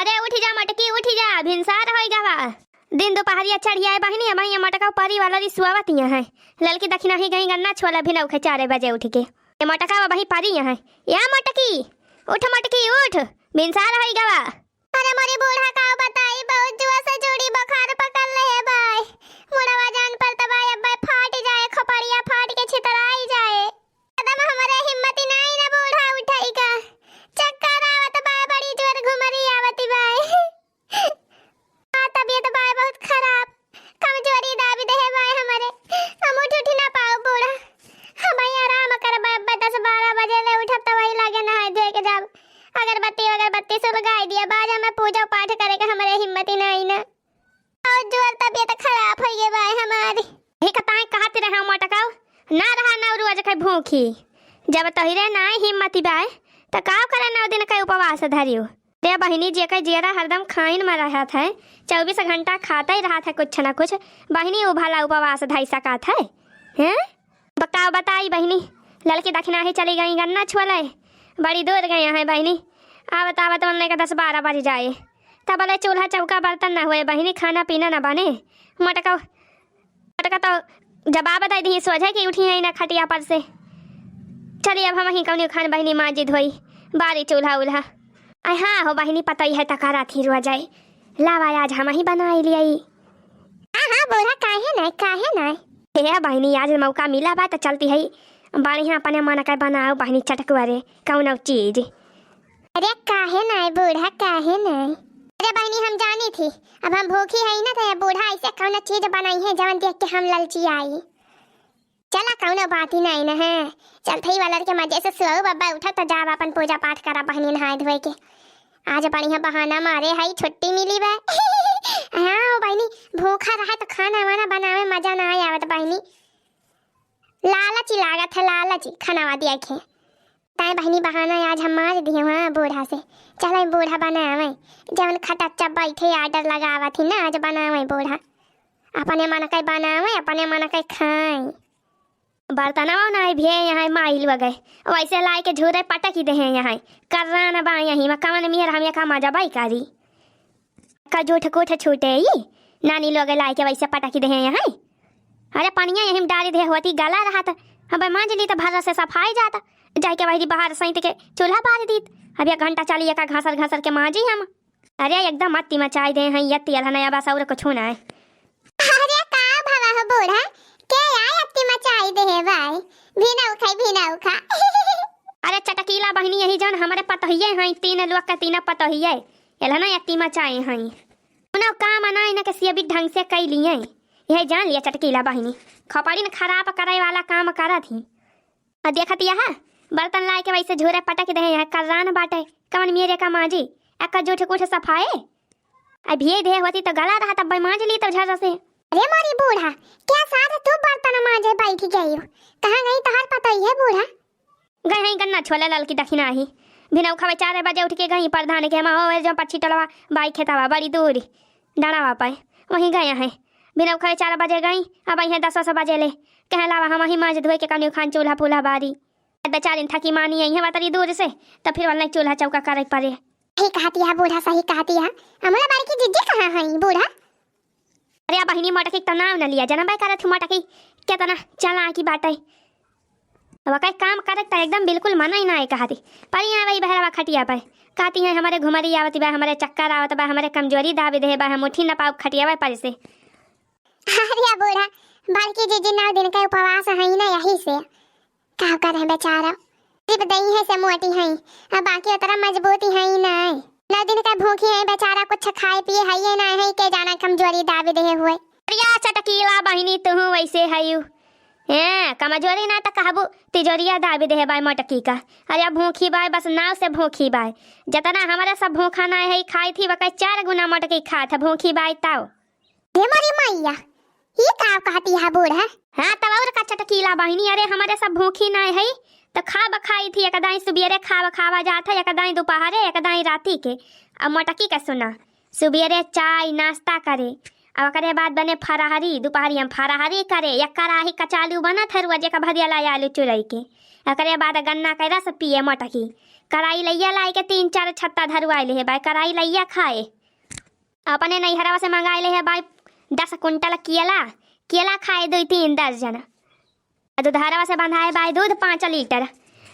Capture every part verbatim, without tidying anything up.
अरे उठि जा मोटकी, उठि जा, भिनसार होइ गवा। दिन दुपहरिया चढ़ि आए बहिनी, अबहिं मोटका परी वाला री सुआवत हियाँ है। ललकी दखिनही गई गन्ना छोला भिनौखै चारे बजे उठि के। ए मोटका अबहिं परी हियाँ है। या मोटकी, उठ मोटकी, उठ, भिनसार होइ गवा। अरे मोरी बूढ़ा का बताई, बहुत जुआ से जोड़ी बुखार पकड़ ले है बाय। मुड़वा जान पर तबाय, अब बाय फाट जाए, खोपड़िया फाट के छितराई जाए। एकदम हमरे हिम्मत ही नाई ना बूढ़ा उठाई का। चक्कर आवत बाय, बड़ी जोर घुमरी आवती बाय। हाँ, तबीयत बाय बहुत खराब, कमजोरी दाबी देहे बाय हमरे। हम उठ उठ ना पाओ बूढ़ा। हम ही आराम करबे, अब्बे दस बारह बजे ले उठब, तब वही लागे नहाए धोए के जाब। अगरबत्ती वगरबत्ती सुलगाई दिया, बाद में पूजा पाठ करे के हमरे हिम्मत ही नाई ना। बहुत जोर तबीयत खराब होइ गए बाय हमारी। ही कताई कहत रहे मोटकाऊ, ना रहा नौ रोज के भूखी। जब तोहरे नाई हिम्मत बाय, त का करे नौ दिन के उपवास धरियो? रे बहिनी, जेके जियरा हरदम खाइन में रहत है, चउबीस घंटा खाते ही रहत है कुछ न कुछ, बहिनी उ भला उपवास धइ सकत है? हैं? बताओ, बताई बहिनी, ललकी दखिनही चली गई गन्ना छोले, बड़ी दूर गई है बहिनी, आवत आवत उन्ने के दस बारह बज जाए, तब ले चूल्हा चौका बर्तन न हुए बहिनी, खाना पीना न बने। मोटका, मोटका तो जवाब दइ दिही सोझे कि उठी है ना खटिया पर से। चली अब हमही कौनी खान बहिनी मांजी धोई, बारी चूल्हा उल्हा। अरे हाँ हो बहिनी, पतोई है त करत ही रह जाए, लावा आज हमही बनाई लियाई। हाँ, हाँ, बूढ़ा, काहे नाय, काहे नाय? हे बहिनी, आज मौका मिला बा त चलती है, बढ़िया अपने मन के बनाओ बहिनी, चटकवरे कौनो चीज। अरे काहे नाय बूढ़ा, काहे नाय? अरे बहिनी, हम जानी थी, अब हम भूखी है ना, तो ये बूढ़ा ऐसे कौनो चीज बनाई है, जवन देख के हम ललची आई। चला, कौनो बात ही नाई न है। चलत ही वालर के मजे से सुअउ बब्बा उठा तो जाब अपन पूजा पाठ करा बहिनी नहाए धोए के। आज बढ़िया बहाना मारे हई, छुट्टी मिली बा। हाँ हो बहिनी, भूखा रहे तो खाना वाना बनावे मजा ना आवत बहिनी। लालची लागत है, लालची खाना दिया के। ताई बहिनी बहाना आज हम मार दिए हुआ बूढ़ा से। चल बूढ़ा बनावे, जवन खटच्चा बैठे order लगावत ही ना, आज बनावे बूढ़ा। अपने मन के बनावे, अपने मन के खाए। बर्तनवा ना भी है यहाँ माइल वगै, वैसे लाए के झूरे पटकी दे हैं यहाँ। कर्रान बा यहीं में कवन मियर हम का मजा बाई करी। का जूठ कूठ छूटे ई, नानी लोग लाए के वैसे पटकी दे हैं यहाँ। अरे पनिया यहीं में डाली दे होती गला रहत, हम मांज ली तो भर से सफाई जात, जाए के वही बाहर सैंत के चूल्हा बार दीत। अब एक घंटा चली एका घासर घासर के मांजी हम। अरे एकदम अत्ती मचाई दे हैं, यत्ती अलहना बस और कुछ ना है। अरे का भवा हो बूढ़ा, के आय अत्ती मचाई दे है भाई, भिनऊ खाई भिनऊ खा। अरे चटकीला बहिनी, यही जौन हमरे पतोहिए हैं, तीन लोग के तीन पतोहिए, एलहना अत्ती मचाए हैं। उन्हें काम ना इनके सियबित ढंग से कई लिए, यह जान लिया चटकीला बहिनी, खपड़ी न खराब करे वाला काम करत ही। आ देखत यह बर्तन लाए के वैसे झूरे पटक दे हैं, यह कर्रान बाटे, कवन मेरे का मांजी, एकर जूठ कूठ सफाए। अब ये दे होती तो गला रहा तब मांज ली तब झर से। अरे मोरी बूढ़ा, क्या साथ तू बर्तन मांजे बैठ गई हो? कहाँ गई तोहर पतोही है बूढ़ा? गई हैं गन्ना छोले ललकी दखिनही। भिनऊ खवे चार बजे उठ के गई प्रधान के हमा, ओ जो पच्छी टोलवा बाई खेतवा बड़ी दूरी डाँड़वा पाए, वहीं गए हैं। भिनऊ खवे चार बजे गई, अब आई हैं दस बजे ले। कहे लावा हमही मांज धोए के कनियो खान चूल्हा फूल्हा बारी। बेचारिन थकी मानी आई हैं वतरी दूर से, तो फिर वाला चूल्हा चौका करे पड़े। सही कहती है बूढ़ा, सही कहती है। हमरा बड़की जिज्जी कहाँ है बूढ़ा? अरे बहिनी, मोटकी के तो नाव न लिया, जनबे करत ही मोटकी केतना चालाकी बाटे। अब कई काम करे त एकदम बिल्कुल मना ही ना है कहती। परी आवे बहरवा खटिया पे, कहती है हमरे घुमरी आवती बा, हमरे चक्कर आवत बा, हमरे कमजोरी दाबी दे बा, हम उठी न पाउब खटियावे पर से। अरे बूढ़ा, बड़की जिज्जी नौ दिन के उपवास है ना, यही से। का करे बेचारा, सिर्फ दही है से मोटी है, अब बाकी उतरा मजबूती है ही ना। नौ दिन का भूखी है बेचारा, कुछ खाए पिए है ही ना है, के जाना कमजोरी दाबी दे हुए। अरे चटकीला बहिनी, तुहू वैसे हयू। हैं, कमजोरी ना त कहबू, तिजोरिया दाबी दे बाय मोटकी का। अरे भूखी बाय, बस नाव से भूखी बाय। जतना हमारे सब भूखा ना है, खाई थी वकै चार गुना मोटकी खात है, भूखी बाय ताव। हे मोरी मैया, ई का कहती है बूढ़ा? हाँ, तब और का चटकीला बहिनी, अरे हमारे सब भूखी ना है, तो खाब खाई थी, एक दाई सुबेरे खाब खावा जात है, एक दाई दोपहरे, एक दाई राती के। अब मोटकी का सुना, सुबेरे चाय नाश्ता करे, अब ओकरे बाद बने फराहरी, दोपहरी हम फराहरी करे, एक कराही कचालू बनत है, रोजे का भदिया ला आलू चुरई के। ओकरे बाद गन्ना के रस पिए मोटकी, कराई लइया लाइके तीन चार छत्ता धरुआइ लिहे बाय, कराई लइया खाए। अपने नैहरवा से मंगाइ लिहे बाय दस कुंटल केला, केला खाए दुइ तीन दर्जन। आ दुधारवा से बंधाए बाय दूध पाँच लीटर।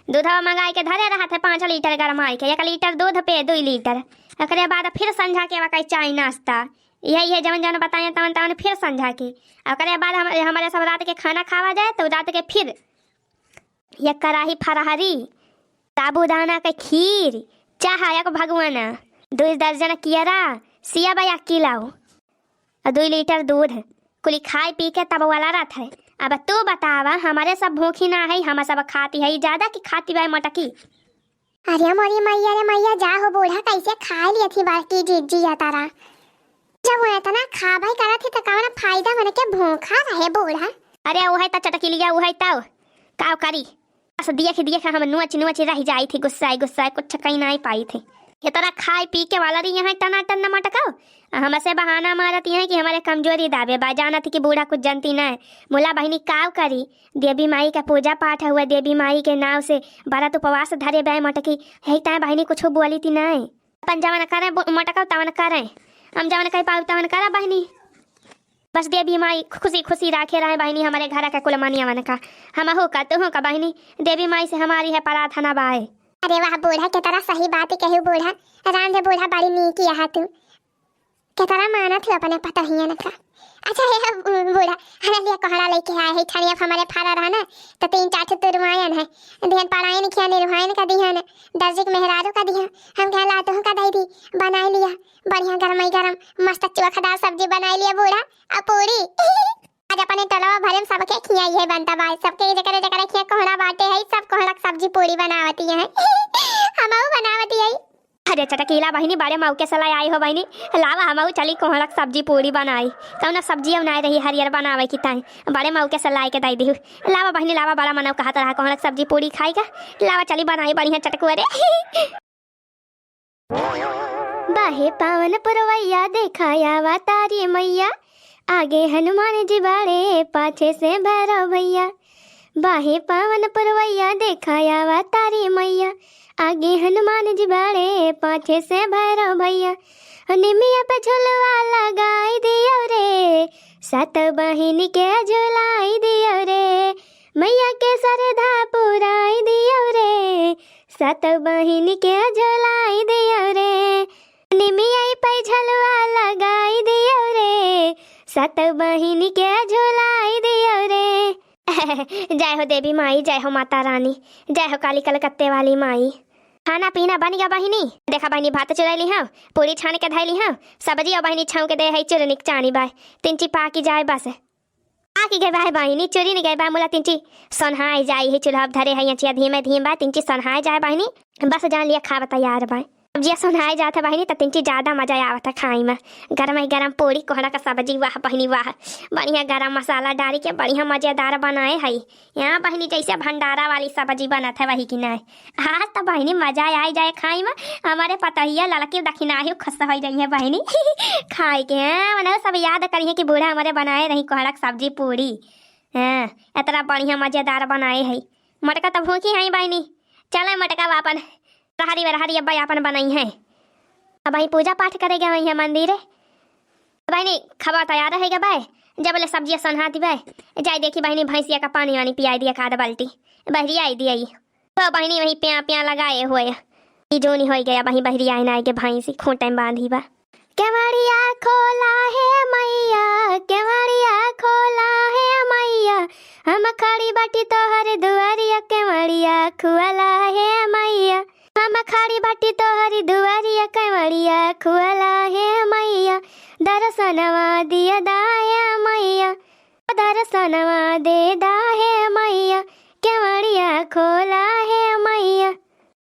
दूधवा मंगाइके धरे रहत है पाँच लीटर गरमाइके, एक लीटर दूध पे दुइ लीटर। ओकरे बाद फिर संझा के वकाई चाय नाश्ता, इहे, इहे जवन, जवन बताए तवन, तवन फिर संझा के। ओकरे बाद हम, हमरे सब रात के खाना खावा जाए, तो रात के फिर एक कराही फरहरी, साबूदाना के खीर, चाह एक भगवाना, दुइ दर्जन केरा, सेब एक किलो, अउर दुइ लीटर दूध, कुली खाइ पी के तब वाला रहत है। अब तू बतावा, हमरे सब भूखी ना है, हम सब खाती है ज्यादा कि खाती बाय मोटकी? अरे मोरी मैया रे मैया, जा हो बूढ़ा, कैसे खाइ लिया थी बड़की जीजी या तारा। जब वो इतना खाबइ करत ही, त कवन फायदा, मन के भूखा रहे बूढ़ा। अरे, उहइ त चटकिलिया, उहइ त काव करी। बस देख देख हम नोच नोच रहि जाइत ही, गुस्साए गुस्साए कुछ कहि नाहीं पाइत ही। इतना खाइ पी के वाला रही यहाँ टना टन मोटकाव। आ हमसे बहाना मारत यहाँ कि हमरे कमजोरी दाबे बा, जानत ही कि बूढ़ा कुछ जनती नाहीं। मुला बहिनी काव करी, देवी माई का पूजा पाठ हुआ, देवी माई के नाव से व्रत उपवास धरे बाय मोटकी, यही ताय बहिनी कुछ बोली थी नाहीं। अपन जवन करे बो-, मोटका तवन करे, हम जवन कहि पाउ तवन करा बहिनी। बस देवी माई खुशी खुशी राखे रहे बहिनी हमरे घर के कुल मनियवन का। हमहू का, तुहू का बहिनी, देवी माई से हमारी है प्रार्थना बाय। अरे वाह बूढ़ा, केतना सही बात कहू बूढ़ा। राम दे बूढ़ा, बड़ी नीक यहाँ तू। केतना मानत हो अपने पतोहियन का। अच्छा हे बूढ़ा, हमारे लिए कोहड़ा लेके आए है, छानिया हमारे फारा रहा ना, तो तीन चार ठो तुरमायन है, दिहन पड़ाइन खिया, निरभाइन का दिहन, दर्जिक मेहरारू का दिहन, हम कहा ला तुहू का दे दी, बनाइ लिया, बढ़िया गरमाई गरम, मस्त चोखदार सब्जी बनाइ लिया बूढ़ा, आ पूरी। आज अपने टोलवा भरे में सबके खियाई है बनता बाय, सबके जकरे जकरे खिया कोहड़ा बाटे है, सब कोहड़ा के सब्जी पूरी बनावती है। हमहू बनावती है। अरे चटकीला बहिनी, बड़े मौके से लाई आई हो बहिनी, लावा हमहू चली कोहड़ा के सब्जी पूरी बनाई। कौनो सब्जी अब नाय रही हरियर बनावे की ताई, बड़े मौके से लाई के दई दिहु। लावा बहिनी लावा, बड़ा मनव कहत रहा कोहड़ा के सब्जी पूरी खाई का, लावा चली बनाई बढ़िया चटकुअरे। बाहे पावन पुरवैया देखा आवा तारी मैया, आगे हनुमान जी बाड़े पाछे से भैरव भैया। बाहे पावन पुरवैया देखा आवा तारी मैया, आगे हनुमान जी बाड़े पाछे से भैरव भैया। निमिया पे झुलवा लगाई दियो रे, सात बहिनी के झुलाई दियो रे, मैया के सरधा पुराई दियो रे, सात बहिनी के झुलाई दियो रे, निमिया पे झलवा लगाई दियो रे, सात बहिनी के झुलाई दियो रे। जय हो देवी माई, जय हो माता रानी, जय हो काली कलकत्ते वाली माई। खाना पीना बन गया बहिनी? देखा बहिनी, भात चुरैली हौ, पूरी छान के धैली हौ, सब्जी और बहिनी छौंक दे है चुरनिक चानी बाय, तिनची पाकी जाए बस। आकी गए बाय बहिनी, चुरी नि गए बाय, मुला तिनची सोन्हाय जाई है, चूल्हा धरे है अचिया धीमे धीमे बाय, तिनची सोन्हाय जाए बहिनी, बस जान लिया खावा तैयार बाय। अब जिया सोन्हाय जात है बहिनी, त तिनची ज्यादा मजा आवत है खाई में। गरम ही गरम पूरी कोहड़ा का सब्जी, वाह बहिनी वाह, बढ़िया गरम मसाला डारी के बढ़िया मजेदार बनाए है। यहाँ बहिनी जैसे भंडारा वाली सब्जी बनत है वही की नाय। आज त बहिनी मजा आई जाए खाई में। हमारे पतोहिया ललकी दखिनाही खुश होइ जइहैं बहिनी खाए के। हाँ, मने सब याद करिहैं कि बूढ़ा हमारे बनाए रही कोहड़ा के सब्जी पूरी। हाँ, इतना बढ़िया मजेदार बनाए है। मोटका त भूखी है बहिनी। चले मोटका आपन रहरी वरहरी अब्बा आपन बनइहैं। अबहीं पूजा पाठ करे गए हैं मंदिरे। बहिनी, खावा तैयार रहेगा बाय, जब ले सब्जिया सन्हा दिबाय, जाए देखी बहिनी भैंसिया का पानी वानी पियाई दिया का आध बाल्टी, बहरी आई दिया। तो बहिनी वही प्या प्या लगाए हुए। ई जोनी होई गया, वही बहरी आए ना आए के भैंसी खूंटे में बांधी बा। केवड़िया खोला हे मैया, केवड़िया खोला हे मैया, हम खड़ी बाटी तोहरे दुआरिया, केवड़िया खोला हे मैया, हम खड़ी बाटी तोहरे दुआरिया, केवड़िया खोला हे मैया, दर्शनवा दिया दाया मैया, दर्शनवा दे दा हे मैया, केवड़िया खोला हे मैया।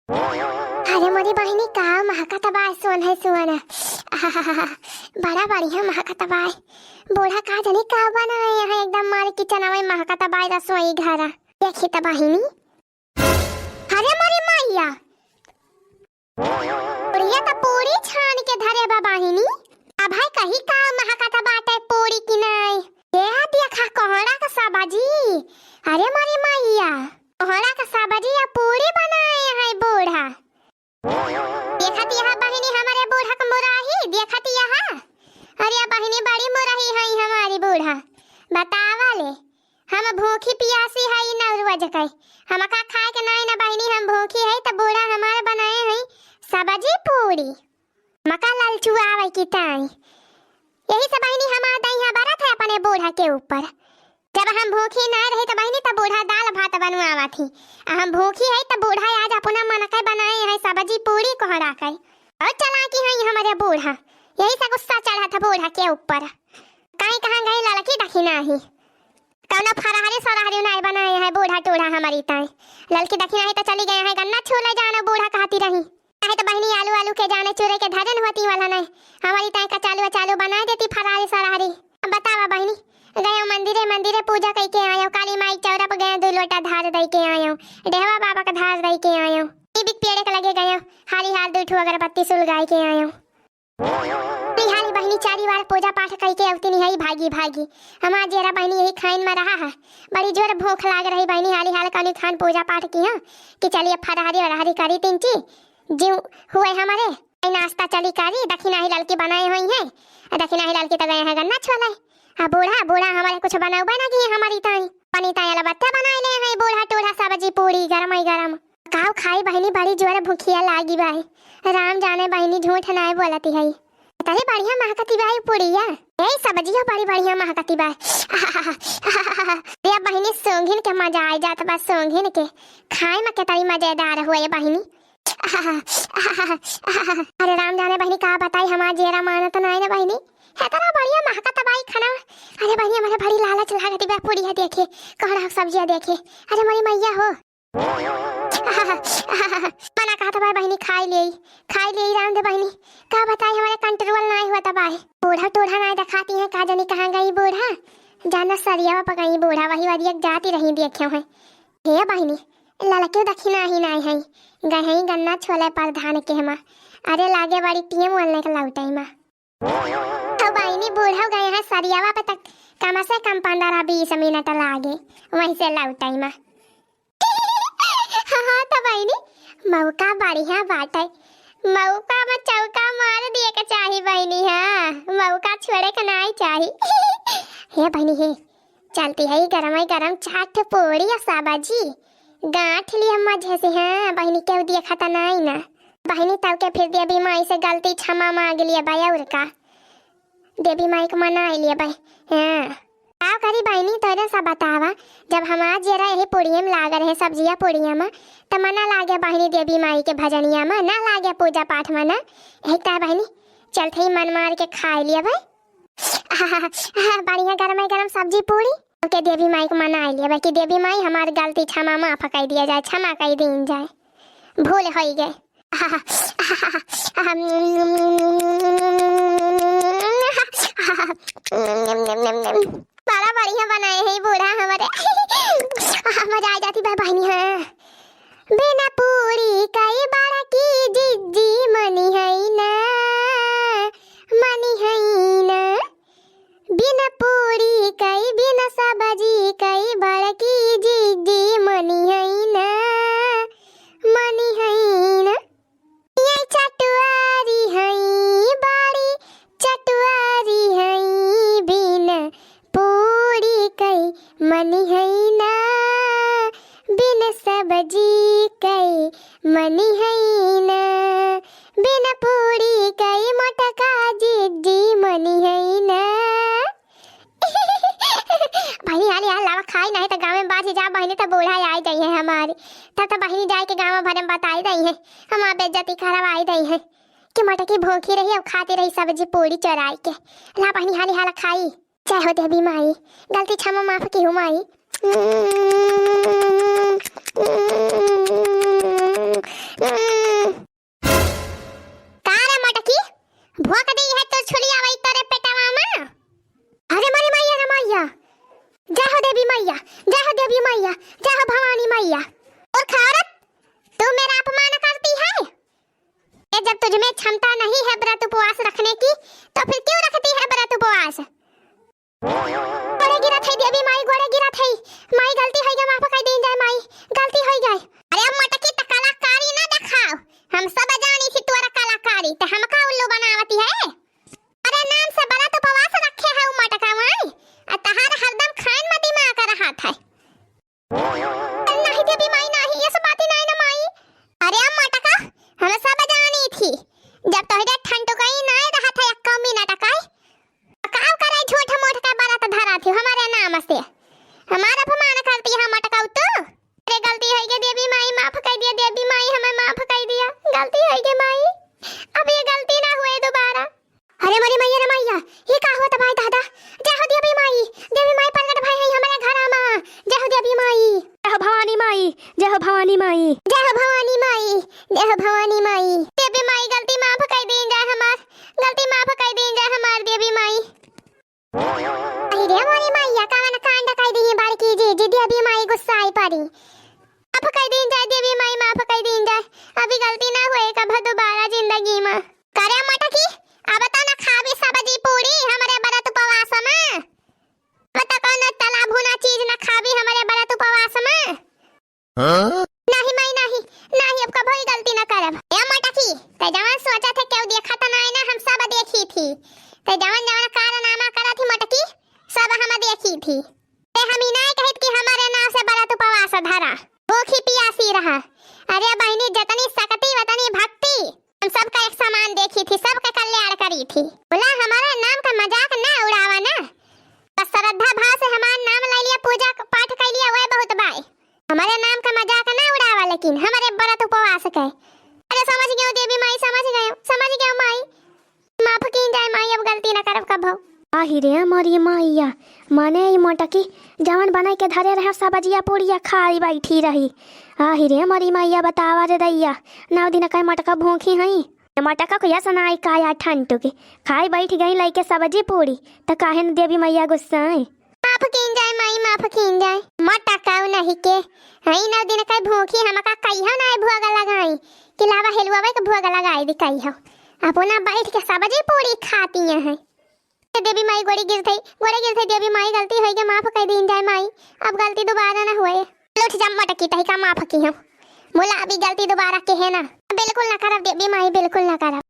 अरे मोरी बहिनी, का महकत बा सोन है सुअन। आहाहाहा, बड़ा बढ़िया महकत बा। बूढ़ा का जानी का बनाए हैं, एकदम मारे किचनवा में महकत बा रसोई घर। देखी त बहिनी। अरे मोरी मैया, बुढ़िया त पूरी छान के धरे बा बहिनी। अब है कहीं का महकत बाटे पूरी की नाई। ए देखा कोहड़ा का सब्जी। अरे मोरी मैया, कोहड़ा का सब्जी या पूरी बनाए हैं बूढ़ा। देखत यहा? अरे बहिनी, बड़ी मुरही हई हमारी बूढ़ा, बतावा ले। हम भूखी पियासी हई नौ रोज के, हमका खाए के नाई ना बहिनी, हम भूखी हई त बूढ़ा हमार बनाए हई सब्जी पूरी। हमका ललचुआवे की ताई, यही से बहिनी हमार दहिया बरत है अपने बूढ़ा के ऊपर। जब हम भूखी नाई रही त बहिनी त बूढ़ा दाल भात बनवावत ही, आ हम भूखी हई त बूढ़ा आज अपना मन के बनाए है सब्जी पूरी कोहड़ा के। और चालाकी हई हमरे बूढ़ा, यही से गुस्सा चढ़त है बूढ़ा के ऊपर। काई कहाँ गई ललकी दखिनाही? कौनो फरहरी सरहरी नाई बनाए है बूढ़ा टूढ़ा हमारी ताई। ललकी दखिनाही त चली गए है गन्ना छू ले जानो बूढ़ा कहती रही। काहे त बहिनी आलू आलू के जाने चूरे के धरन होती वाला नाई, हमारी ताई कचालू अचालू बनाए देती फरहरी सरहरी। अब बतावा बहिनी, गयो मंदिरे मंदिरे पूजा कई के आयो, काली माई चौरा पर गयो दो लोटा धार दई के आयो, डेहवा बाबा का धार दई के आयो, ई बिक पेड़े के लगे गयो, हाली हाल दो ठो अगरबत्ती सुलगाई के आयो। हाली हाली बहिनी चारी बार पूजा पाठ कई के अवती निहाई भागी भागी। हमार जेरा बहिनी यही खाइन में रहा है, बड़ी जोर भूख लाग रही बहिनी, हाली हाल कौनी खान पूजा पाठ की है कि चलिए फरहरी वरहरी करी तीन चीज, जीव हुए हमारे। आई नाश्ता चली करी, दखिनाही ललकी बनाए हुई है, दखिनाही ललकी तो गए हैं गन्ना छोले। आ बूढ़ा, बूढ़ा हमारे कुछ बनावे ना की हमारी ताई, पनी ताई अलबत्ता बनाए ले हैं बूढ़ा टूढ़ा सब्जी पूरी गरम ही गरम। काव खाई बहिनी, बड़ी जोर भूखिया लागी बाई। राम जाने बहिनी झूठ नाय बोलती है। तरे बढ़िया महकती बाई पुड़िया। ए सब्जिया बड़ी बढ़िया महकती बाई। ये बहिनी सोंघिन के मजा आ जात बा, सोंघिन के। खाए में केतरी मजेदार हुए बहिनी। अरे राम जाने बहिनी का बताई, हमार जेरा मानत नाय ना बहिनी। हेतरा बढ़िया महकत बाई खाना। अरे बहिनी हमारे बड़ी लालच लागती बा पुड़िया देखे, कहड़ा सब्जिया देखे। अरे मोरी मैया हो। मना कहत बा बहिनी, खाई लेई, खाई लेई राम दे बहिनी। का बताई, हमारे control नाय हुआ तबाय। बूढ़ा टूढ़ा नाय देखाती है, का जानी कहाँ गई बूढ़ा। जाना सरियावा पर गई बूढ़ा, वही वाली एक जाती रही देखे हैं। हे बहिनी, ललके दखिनाही नाय है, गए हैं गन्ना छोले प्रधान के हमा। अरे लागे बड़ी टीम वाले के लौटे मा। तो बहिनी बूढ़ा गए हैं सरियावा पे तक कम से कम पन्द्रह बीस मिनट लागे, वहीं से लौटे मा। हाँ, हाँ, तो बहिनी, मौका बढ़िया बाटे। मौका में चौका मार दिए के चाही बहिनी, हाँ, मौका छोड़े के नाई चाही। हे बहिनी, हे, चलती है गरम गरम चाट पूरी और सब्जी। गांठ लिया मजे से, हाँ, बहिनी, केहू देखा त नाई ना। बहिनी, तब के फिर देवी माई से गलती क्षमा मांग लिया भाई, और का। देवी माई के मनाई लिया भाई। हाँ। का करी बहिनी, तोरे सब बतावा, जब हमार जेरा यही पुड़िया में लाग रहे, सब्जिया पुड़िया में, त मना लागे बहिनी देवी माई के भजनिया में, ना लागे पूजा पाठ में ना। यही त बहिनी, चलते ही मन मार के खाए लिया भाई। बढ़िया गरम गरम सब्जी पूड़ी। ओके देवी माई के मनाई लिया भाई कि देवी माई हमार गलती क्षमा माफ कर दिया जाए, क्षमा कर दीन जाए, भूल होई गए। बड़ा बढ़िया बनाए है बूढ़ा हमारे। मजा आ जाती बा बहिनी, हाँ। बिना पूरी कई बड़ा की जिज्जी मनी है ना, मनी है ना। बिन पूरी कई, बिन सब्जी कई, बड़की जिज्जी मनी है ना, मनी है ना। ये चटुआरी है, बड़ी चटुआरी है, बिन पूरी कई मनी है ना, बिन सब्जी कई मनी है ना, बिन पूरी कई मोटका जिज्जी मनी है ना। बहिनी, हाली हाल लावा खाई, नाहीं त गाँव में बाझी जा बहिनी, त बूढ़ा आई जाई है हमारी। तब त बहिनी जाए के गाँव भर में बताई दई है, हमार बेइज्जती करवाई दई है कि मोटकी भूखी रही, अब खाती रही सब्जी पूरी चोराई के। ला बहिनी, हाली हाल खाई। जय हो देवी माई, गलती क्षमा माफ की हो माई। का रे मटकी, भोंक दी है तो छुलिया वही तोरे पेटवा में? अरे मोरी मैया रे मैया, जय हो देवी मैया, जय हो देवी मैया, जय हो भवानी मैया। और खा औरत, तू मेरा अपमान करती है? ए, जब तुझ में क्षमता नहीं है व्रत उपवास रखने की, तो फिर क्यों रखती है व्रत उपवास? गोड़े गिरत है देवी माई, गोड़े गिरत है। माई, गलती होई गई, माफ कर दीन जाए माई, गलती होई गई। अरे मटकी, त कलाकारी ना देखाओ, हम सब जानी थी तोरा कलाकारी, त हमका उल्लू बनावती है। जब तोहरे ठंटुकई नाय रहत है एक्को मिनट कई, काव करे झूठ मूठ के बरत धरत ही हमरे नाम से। हमार अपमान करती है मटकऊ तू। अरे गलती होइगे देवी माई, माफ कइ दिया देवी माई, हमें माफ कइ दिया, गलती होइगे माई, अब ये गलती ना हुए दोबारा। अरे मोरी मैया रे मैया, ये का होत भाई दादा? जय हो देवी माई, देवी माई प्रगट भई है हमरे घरा मा। जय हो देवी माई। जय हो भवानी माई, जय हो भवानी माई। जय हो भवानी माई, जय हो भवानी माई। देवी माई गलती माफ कइ दीन जाए हमार, गलती माफ कइ दीन जाए हमार देवी माई। अरे मोरी मैया, कवन कांड कइ दी बड़की जीजी, देवी माई गुस्साई पड़ी। माफ कइ दीन जाए देवी माई, माफ कइ दीन जाए, अभी गलती ना हुए कब दोबारा जिंदगी मा। करे मटकी, अब तो ना खाबी सब्जी पूरी हमरे बरत उपवास मा। अब तो कौनो तला भुना चीज ना खाबी हमरे बरत उपवास मा। हाँ? नहीं माई नहीं, नहीं अब कभो ई गलती ना करब। ए मटकी, ते जवन सोचत है केहू देखत नाय ना, हम सब देखी थी। ते जवन जवन कारनामा करत ही मटकी, सब हम देखी थी। ते हम ई नाय कहित कि हमरे नाव से बरत उपवास धरा। भूखी पियासी रहा। अरे बहिनी, जतनी शक्ति वतनी भक्ति। हम सबका एक समान देखी थी, सबका कल्याण करी थी। बोला, हमारे नाम का मजाक ना उड़ावा ना। बस श्रद्धा भाव से हमार नाम ले लिया, पूजा पाठ कर लिया, वह बहुत बाय। हमारे नाम का मजाक ना उड़ावा, लेकिन हमारे बरत उपवास के। अरे समझ गयो देवी माई, समझ गयो, समझ गयो माई। माफ कीन जाए माई, अब गलती ना करब कभो। आहि रे मोरी मैया, मने ई मोटकी जवन बनाई के धरे रहे सब्जिया पूड़िया खाई बैठी रही। आहि रे मोरी मैया, बतावा रे दैया, नौ दिन कई मोटका भूखी हई। मोटका को यस नाई काया ठंटू के खाई बैठ गई लइके सब्जी पूड़ी, त काहे न देवी मैया गुस्साए? माफ कीन जाए माई, माफ कीन जाए। मोटका नहीं के हई नौ दिन कई भूखी, हमका कहियो नाई भोग लगाई कि लावा हेलुआ के भोग लगाई दी कहियो। अपना बैठ के सब्जी पूड़ी खाती हैं। देवी माई गोड़ी गिर थई, गोड़ी गिर थई देवी माई, गलती होई के माफ कइ दीन जाए माई, अब गलती दोबारा ना होए। उठ जा मटकी, तहिका माफ की हम। मुला अभी गलती दोबारा के है ना, बिल्कुल ना करब देवी माई, बिल्कुल ना करब।